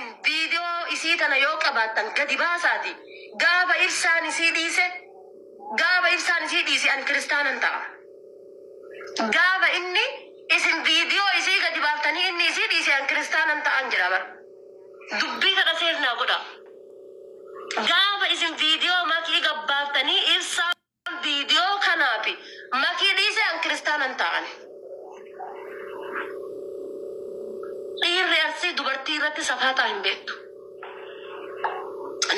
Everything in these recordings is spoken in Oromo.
Isin viidiyoo isii tana yoo qabaattan gadi baasaati. Gaafa Ibsaan isii dhiise, gaafa Ibsaan isii dhiise ani kiristaanan ta'a. Gaafa inni isin viidiyoo isii gadi baaftanii inni isii dhiise an kiristaanan ta'an jedha bar. Dubbii tana seef naa godha. Gaafa isin viidiyoo Makii gabbaaftanii Ibsaan viidiyoo kanaafi Makii dhiise an kiristaanan ta'an. Dhiirri Arsii dubartii irratti safaaxaa hin beektu.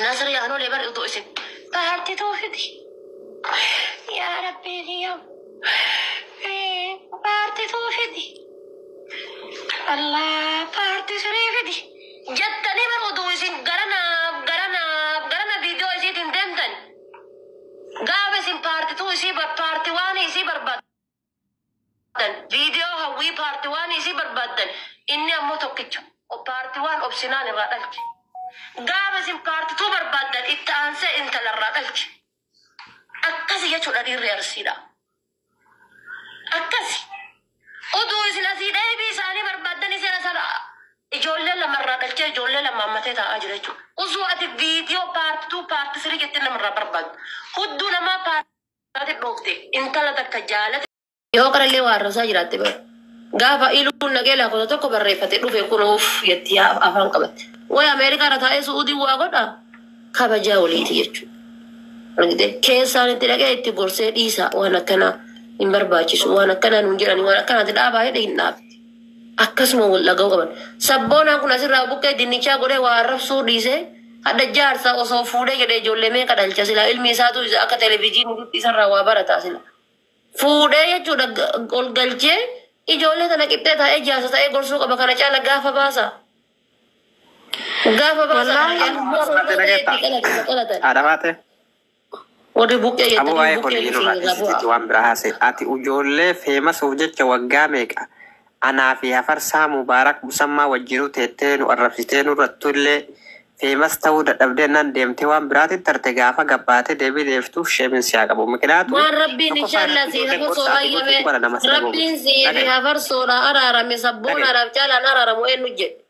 Nasrii Anolee bar utuu isin paartii too fidi. Yaa Rabbii kiyya. Paartii too fidi. Allah paartii siree fidi. Jettanii bar utuu isin gara naaf gara naaf gara na viidiyoo isiitiin deemtan. Gaafa isin paartituu isii paartii waan isii barbaaddan. Viidiyoo Hawwii paarti waan isii barbaaddan inni ammoo tokkicha paarti waan Obsinaan irraa dhalche. Gaafa isin paarti tuu barbaaddan itti aansee intala irraa dhalche. Akkasi jechuudha dhiirri Arsiidha. Akkasi. Utuu isin asii dheebii isaanii barbaaddan seera sana ijoollee lama irraa dhalchee ijoollee lama hammatee taa'aa jira jechuudha. Usuu ati viidiyoo paarti tuu paarti sirii jettee namarraa barbaaddu. Hudduu namaa paarti dhoofte intala takka jaalate. Yoo qarallee waa arrabsaa jiraatte bara. Gaafa iluun naqee lakkoofsa tokko barreeffate dhufe kun uff jetti yaa afaan qabatte. Way Ameerikaa irra taa'ee Su'uudii waa godha kabajaa waliiti jechuudha. Argite keessaan itti dhaqee itti gorsee dhiisa waan akkanaa hin barbaachisu waan akkanaa nuun jedhani waan akkanaati dhaabaa jedhe hin dhaabdi. Akkasuma wal dhaga'uu qaban. Sabboonaan kun asirraa buqqee dinnichaa godhee waa arrabsuu dhiisee hadha jaarsa osoo fuudhee jedhee ijoollee meeqa dhalcha silaa ilmi isaatu akka televijiiniitti isarraa waa barataa sila. Fuudhee jechuudha ol galchee ijoollee tana qixxee taa'ee jaarsa ta'ee gorsuu qaba kana caala gaafa baasa. Gaafa baasa kana Wallaahi. caala Haadha dhageetta. itti qalatan isa qalatan. Haadha baate. Warri buqqee Aboo jettanii waa'ee buqqee hojii nurraa isin irraa dhiisiti bu'aa. waan biraa haasa'e. Ati ijoollee feemasuuf jecha waggaa meeqa anaa fi hafarsaa Mubaarak Musammaa wajjinuu teettee nu arrabsitee nurrattu illee feemas ta'uu dadhabdee naan deemtee waan biraatti tarte gaafa gabbaatee deebii deeftuuf sheemin si haa qabu. Mikinaatu Waan Rabbiin tokkoffaa inshallah irratti sii ijoolleen hafarsoo gorsa ati hayyame gorsitu kana nama si dhaga'u miti. Rabbiin sii fi Dhaga'i. hafarsoodha araarame Dhaga'i. sabboonaadhaaf caalaan araaramu eenyu jedhe.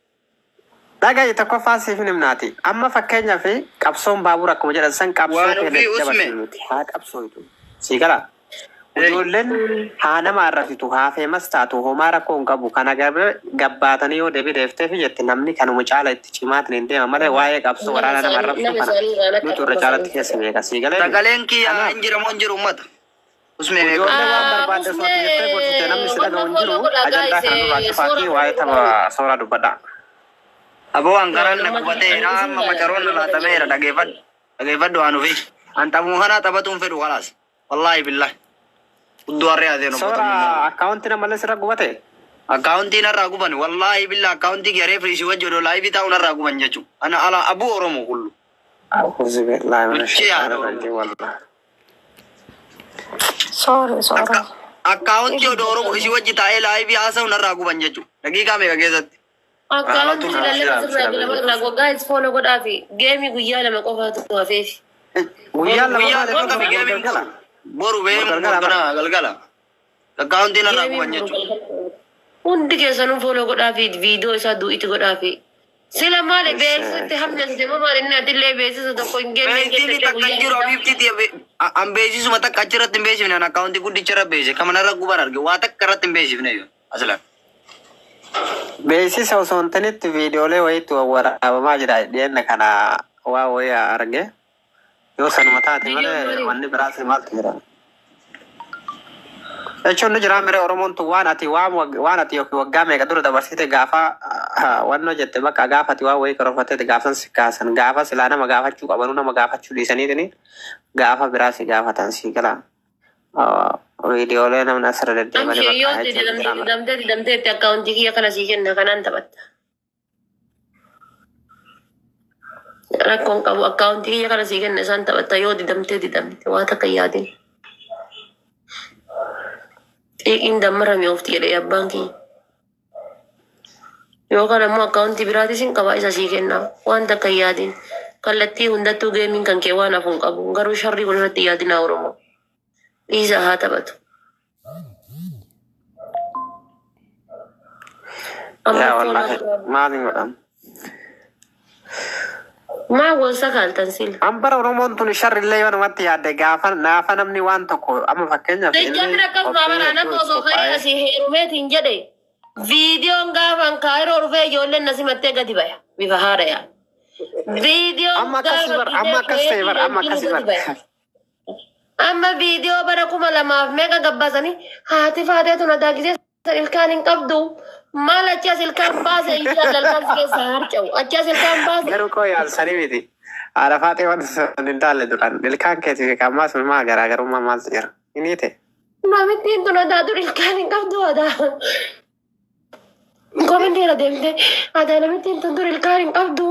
Dhaga'i tokkoffaa siif hin himnaati. Amma fakkeenyaaf qabsoon baabura akkuma jedhan san qabsoo Waan keenya ofii itti usme. dabarsinu nuti haa qabsooytu. Sii galaa? Ijoolleen haa nama arrabsitu haa feemas taatu homaa rakkoo hin qabu. Kana gabbaatanii yoo deebii deefteef jette namni kanuma caala itti cimaatiin hin deema malee waa'ee qabsoo Nama waraana nama isaanii arrabsuu nama kana isaanii irraan akka nutu irra dhuma caalatti isaanii keessa beeka. Sii galee? Sagaleen kiyya Kanaaf hin jira moo hin jiru uummata? Usmee meeqa? Ijoollee waan barbaadde Usmee sooti jettee gorsite namni si wanna dhaga'u hin follow jiru. godhaa Ajandaa guys kana nurraa suura cufaatii waa'ee follow godhaa. tapha sooraa dubbadhaa. Aboo an garaan na Uummata gubateera ani isin amma jaaladha macaroon na nama laatameera dhaggeeffadhu. dhageeffadhu. Dhageeffadhu waan ofii. An taphuma kanaa taphatuun fedhu kalaas. Wallaahi billahi. Hudduu harree haaseen obbo Soora Tamumaa. akkaawunti namallee sirra gubate. Akkaawuntii narraa guban wallaahi billahi akkaawuntii garee firisii wajji odoo laayivii taa'u narraa guban jechuudha. Ana ala abuu Oromoo kullu. Auzu billahi mina Luchee haadha shaytaani Oromoo. rajiim wallahi. Sorry, sorry. Akka akkaawuntii odoo Oromoo isii wajji taa'ee laayivii haasa'u narraa guban jechuudha. Daqiiqaa meeqa keessatti? Akkaawuntii Sira lallaba sirraa sira lama beeku. irraa goggaa is follow godhaafi geemii guyyaa lama qofaatu hafeefi. Guyyaan lama Guyyaa maali lama boru qabi boru geemiin galgala. boru. Boru Boru beemu galgala bara. ganaa galgala. Akkaawuntii narraa Geemiin guban boru jechuudha. galgala. Hundi keessanuu follow godhaafi viidiyoo isaa du'itti godhaafi. Sila maali beeksisitti hamna moo maali inni atillee beeksisa tokko hin kenne Beeksisni jettallee takka hin guyyaa jiru hundaa. abiibtiiti an beeksisuma takka achirratti hin beeksifne an akkaawuntii guddicha irra beeksise kama narra guban arge waa takka irratti hin beeksifne iyyuu aslan. Beeksisa osoo hin tanitti viidiyoolee wayiitu waraabamaa jira dhiyeenya kana waa wayii arge. Yoo sanuma taate Viidiyoon malee maali? wanni biraas maaltu jira? Jechuun ni jira mire Oromoon tun waan ati waan waan ati yookiin waggaa meeqa dura dabarsite gaafa wannoo jette bakka gaafa ati waan wayii karoorfatte gaafsan si kaasan gaafa silaa nama gaafachuu qabanuu nama gaafachuu dhiisaniitini gaafa biraa si gaafatan si gala. Viidiyoolee namni asirra deddeemanii Amshee yoo bakka jechuun ni didamtee jira mire. didamtee didamteetti akkaawuntii kiyya kana sii kenna kanaan taphatta. Rakkoon qabu akkaawuntii kiyya kana sii kenna isaan taphatta yoo didamtee didamte waa takka hin yaadin. Xiiqiin dammarame oofti jedhee abbaan kiyya. Yookaan ammoo akkaawuntii biraatis hin qabaa isa sii kenna waan takka hin yaadin. Kallattii hundattuu geemiin kan kee waan hafu hin qabu. Garuu sharrii walirratti hin yaadinaa Oromoo. Dhiisa haa taphatu. Amma Yaa fooloo wallaahi godhaa. maaliin godham? Maa wal sakaaltan sila. An bara Oromoon tun sharrillee yoo namatti yaadde gaafa naafa namni waan tokko amma fakkeenyaaf inni Jajjabni akkasuma qophii bara nama hedduu osoo ka'ee qophaa'ee asii heerumeetiin jedhe viidiyoon gaafan kaayiroo dhufee ijoolleen na simattee gadi baya bifa haaraya. Viidiyoon amma akkasii gaafa bar amma gisee akkas ta'e kuweetii bar amma leenjiin akkasii gadi bar. baya. Amma viidiyoo bara 2000 meeqa gabbaasanii haati faateetu na daakisee ilkaan hin qabdu. Maal achi as ilkaan baase inshallah ilkaan si keessaa harca'u achi as ilkaan baase. Garuu koo yaalsanii miti. Haadha faaxee wanta sun hin taalle duraan ilkaan keetii fi qammaa sun maa garaagarummaa maaltu jira? Inni ta'e. Mamittiin tun adaa dur ilkaan hin qabdu adaa. Kominti irra deemte adaa namittiin tun dur ilkaan hin qabdu.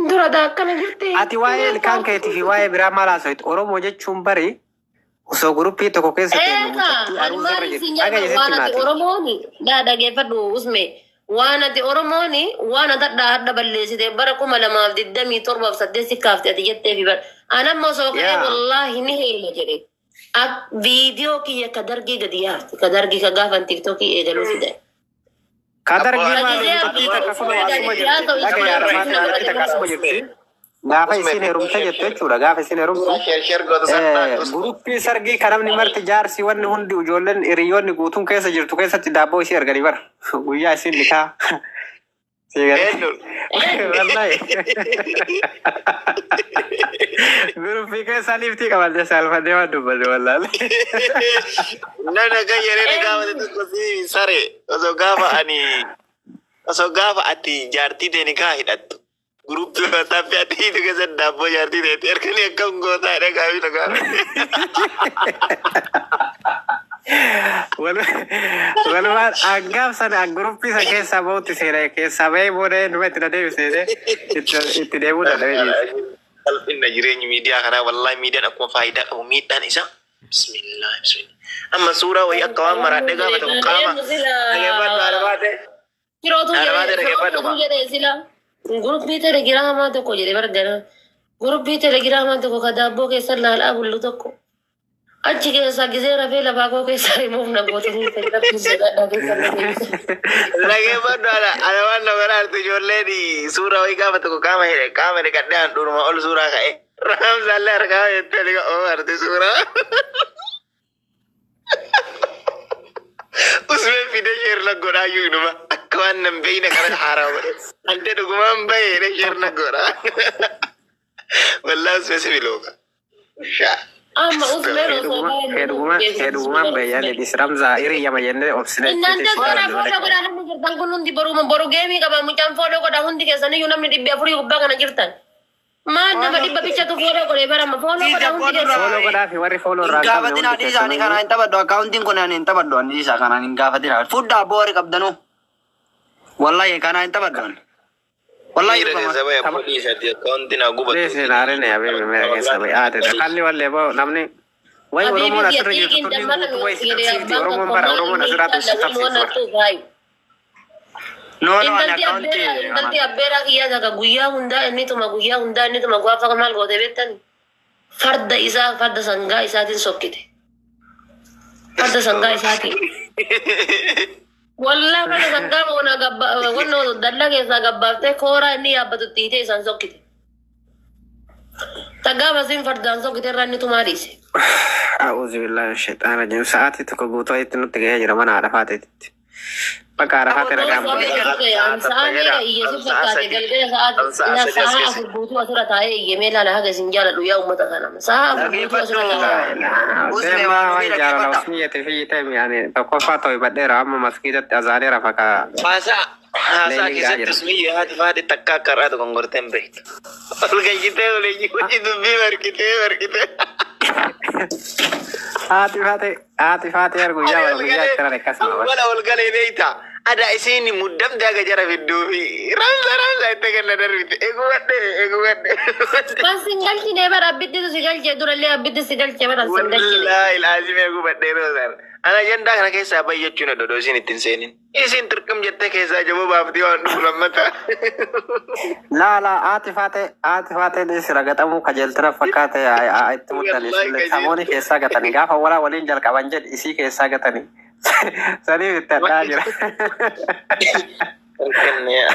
Dur adaa akkana jirti. Ati waa'ee ilkaan keetii fi waa'ee biraa maal haasoftu? Oromoo jechuun bari osoo guruppii tokko keessa teenyu Eeka mucattii ani aruuza irra maal jirti. isin Dhaga jedhan isitti waan ati maati. Oromooni daa dhageeffadhu usme waan ati Oromooni waan ati hadhaa hadha balleessite bara 2027 8 si kaafte ati jettee fi bara anamma osoo ka'ee Yaa. wallaahi ni heeruma jedhe. Ak viidiyoo kiyya ka dargii gadi yaafte ka dargii ka gaafan tiktokii eegaluu fide. Ka Ka dargii maali gisee mucattii abdii takka dhufu kunoo asuma gadi jirti. yaasoo Dhaga isa yaada mana faaxee nama mucattii takka asuma godhe. jirti. Gaafa isin heerumte jettu jechuudha. Gaafa isin heerumtu Share share goota sana. Guruppii sargii kan namni marti jaarsi wanni hundi ijoolleen hiriyoonni guutuun keessa jirtu keessatti daabboo isii arganii bara. Guyyaa isin nikaa. Eenyu? Wallahi. Guruppii keessa liiftii qabatte saalfannee waan dubbanne wallaale. Nana kan yeroo gaafate tokko si sare osoo gaafa ani osoo gaafa ati jaartii ta'e nikaa hidhattu. Guruppii WhatsApp ati hiitu keessatti daabboo jaartii ta'etti erganii akkam gootaa jedhee gaafii na gaafate. Walumaan hangaaf sana guruppii sana keessaa bahutti seera keessaa bahee booda numa itti na deebisee itti deemuu dadhabee dhiise. Salphina jireenyi miidiyaa kanaa wallahi miidiyaan akkuma faayidaa qabu miidhaan isaa bismillah bismillah. Amma suuraa wayii akka waan maraadhee gaafa tokko qaama dhageeffadhu haadha baate. Firootu Haadha baate jedhe dhageeffadhu firootu jedhe sila guruppii telegiraamaa tokko jedhe bargana guruppii telegiraamaa tokko ka daabboo keessa laalaa bullu tokko achi keessa gisee rafee lafaa koo keessa himuuf na gootanii rabbiin sodaadhaa keessa na deebise. Dhageeffadhu haadha ana waan na baraartu ijoolleen suuraa wayii gaafa tokko qaama hidhe qaama dhiqadhee aan dhuruma ol suuraa ka'e. Raamsaallee harkaa jettee dhiqa oo arte suuraa. Usmee fidee sheer na godhaa iyyuu inuma akka waan nan beeyne kana haaraa godhe. Ante dhugumaan bahee sheer na godhaa. Wallaa usmee si bilooka. Shaa. Amma usmeen osoo Hedhumaan bayyaan idis ramzaa hiriyyama jennee obsine Innaan toora fooloo godhaa namni jirtan kun hundi boruma boru geemii qaba mucaan fooloo godhaa hundi keessaniyyuu namni 400 gubbaa kana jirtan. Maal nama dhibba bichatu fooloo godhee barama fooloo godhaa hundi keessan. Fooloo godhaa fi warri fooloo irraa Hin hin qabne gaafatinaa hundi dhiisaa ani kanaan keessanuu. hin taphadhu akkaawuntiin kun ani hin taphadhu ani dhiisaa kanaan hin gaafatinaa. Fudhaa abboo warri qabdanuu. Wallahi kanaan hin taphadhu ani. Wallahi Miira dhugama. keessa bahe abboo dhiisaati akkaawunti naa gubatu. Please naarine habibi mera keessa bahe aadedha. Kalli wallee boo namni wayi Habibi Oromoon asirra jirtu yatiikin tunni dammala guutuu wayi si jedhee qabsiifti. abbaan Oromoon tokko bara maal Oromoon inni asirraatu si inshallah qabsiifti ilmoon bara. hattuu kaayu. No no ani Intalti akkaawuntii abbeeraa intalti abbeeraa kiyyaa takka guyyaa hundaa inni tuma guyyaa hundaa inni tuma gaafa maal goote beektan farda isaa farda sangaa isaatiin sokkite. Farda sangaa isaatiin. Wallaa farda sangaa moona gabba wanno dallaa keessaa gabbaaftee kooraa inni yaabbatu itti hiitee isaan sokkite. Taggaa basiin fardaan sokkite irraa inni tumaa dhiise. A'uudhu billahi min shayxaani rajiim. Sa'aatii tokko guutuu ayitti nutti gahee jira mana haadha faateetitti. Bakka haadha faatee ragaan Osoo bu'e. beeku sa'aa meeqa iyye si fakkaate galgala sa'aa 4 guutuu asirra taa'ee iyye mee ilaala haga isin jaaladhu yaa uummata kana. Sa'aa 4 guutuu asirra taa'ee. Usmee Deemaa waan wayi dubbii jaalala dhaggeeffadha. usmiyyati fi ta'e yani tokkoffaa ta'u badheera amma maskiidatti azaaneera fakka Haasaa haasaa leelii gahaa keessatti jira. usmiyya haati faati takka akka irraa tokko gortee hin beektu. Ol gayyitee ol hojii dubbii margitee margitee. Haati faatee haati faatee arguu Ani guyyaa ol guyyaa galee itti rare akkasuma bara. awwala ol galee beekta. Ada isiin muddamte aga jara fidduu fi ramsa ramsa itti kenna darbite. Eegumadhe eegumadhe. Kan sin galchine bara abbitti si galchee durallee abbitti si galchee bara sin galchine. Wallaahi laazim eegumadhe yeroo sana. Ana ajandaa kana keessaa bayyachuun dodoo isiin ittiin seenin. Isiin turqum jettee keessaa jaboo baaftee waan dhufu lammata. Laa laa haati faatee haati faatee dhis ragaxamuu kajeeltira fakkaate itti muddani Wallaahi samooni kajeeltu. keessaa gatanii gaafa walaa waliin jalqaban jedhi isii keessaa gatanii saniif itti hadhaa jira. Kennee.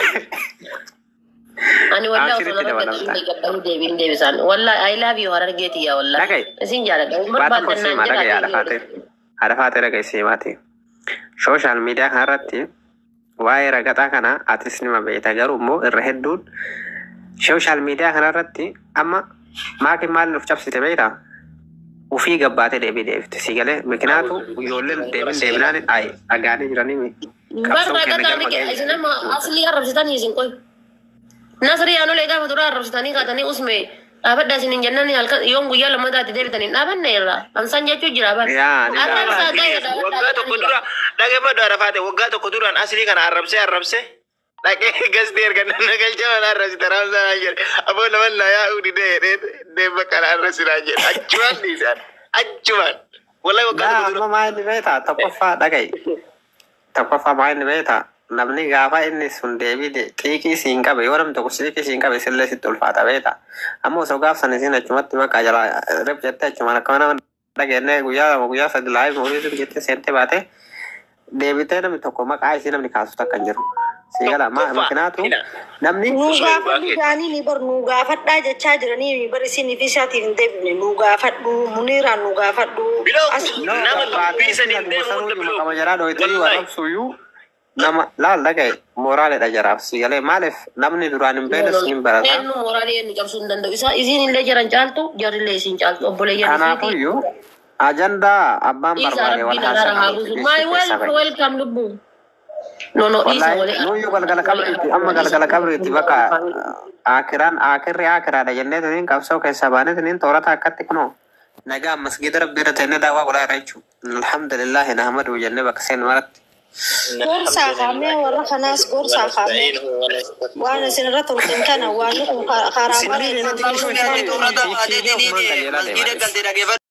Ani wallahi osoo Abshiritti nama dabalamta. gatii gabbahuu deebiin deebisaan. Wallahi I love you Harargeeti yaa wallahi. Dhaga'i. Isin jaaladha. Waa tokko Barbaaddan siima naan dhaga'i jedhaa haadha faatee. Haadha faatee dhaga'i siimaati. Sooshaal miidiyaa kanarratti waa'ee ragaxaa kana atis nima beekta, garuu immoo irra hedduun sooshaal miidiyaa kanarratti amma maakin maal of cabsite beektaa? Ufii gabbaatee deebii deebifte si galee mikinaatu ijoolleen deebin deebinaan ay dhagaanii jiranii qabsoon Barra kenna gataa galma miti ga'ee. Isin amma aslii arrabsitanii isin qoy. Nasrii aanolee gaafa dura arrabsitanii kaatanii usme dhaabadha isin hin jennaan halkan yoon guyyaa lammataatti deebitanii hin dhaabanne irraa. Ansaan jechuu jira bara. Yaa ni Arrabsaa dhaabata. ga'e dhaabadha Waggaa tokko dura dhaggeeffadhu Arafaate, waggaa tokko duraan asii kana arrabsee arrabsee dhaqee gasti erga nama galcha mana arrabsite raamsaa naa jedhe, aboo nama naa yaa'uu didee jedhee deemma kana arrabsinaa jedhe, achumaan dhiisaan achumaan wallahi waggaa Daa tokko dura. amma maal inni beektaa? Tokkoffaa dhaga'i. Tokkoffaa maal inni beektaa? Namni gaafa inni sun deebii xiiqii siin qabe, yoo namni tokko xiiqii siin qabe sillee sitti ulfaata beektaa. Amma osoo gaaf san isin achumatti bakka jala rib jettee achumaan akkama nama dhageenyee guyyaa 2 guyyaa 3 live horii jettee seentee baate deebitee namni tokko maqaa isii namni kaasu takka hin jiru. Sii gala Tokkoffaa makinaatu hina namni Nuu osoo hin gaafadhu baaqee. jaanii ni bar nuu gaafadhaa jechaa jiranii ni bar isinii fi isaatiif hin deebifne, nuu gaafadhu Muniiraan nuu gaafadhu Biloo as. No nama dubbii gabbaatee saniin sila deemu guma hunda sanuyyuu biloo maqama jaraa dhooytanii wallahi. warrabsuyyuu nama laal dhagaye mooraaledha jaraaf si galee, maaliif namni duraan hin beekne siin barata. Eenyu mooraalii eenyu cabsuu hin danda'u. Isa isin illee jiran caaltu jarrillee isin caaltu obboleeyyan isiiti. Kanaafuyyuu ajandaa abbaan Dhiisa barbaade wal rabbiin araara haa haasa'u buusu. dhiisuu My keessa bahe. welcome lubbu. No no dhiisa Wallahi walee. nuyyuu galgala qabriitti amma galgala qabriitti bakka akiraan akirri akiraadha jennee tuniin qabsoo keessaa baanee tuniin toorata akkatti kunoo nagaa masgiida rabbii irra teennee daawwaa godhaa irra jechuudha. Alhamdulillahi nahmadu jennee bakka seen maratti. Gorsaa kaamee warra kanaas gorsaa kaamee waan isin irra turtan kana waan kun karaa Isin bara xiqqishoo isatti xurrata baatee Fiigee ofumaan qajeelaa masgiida deemaa. galte dhaggeeffadhu.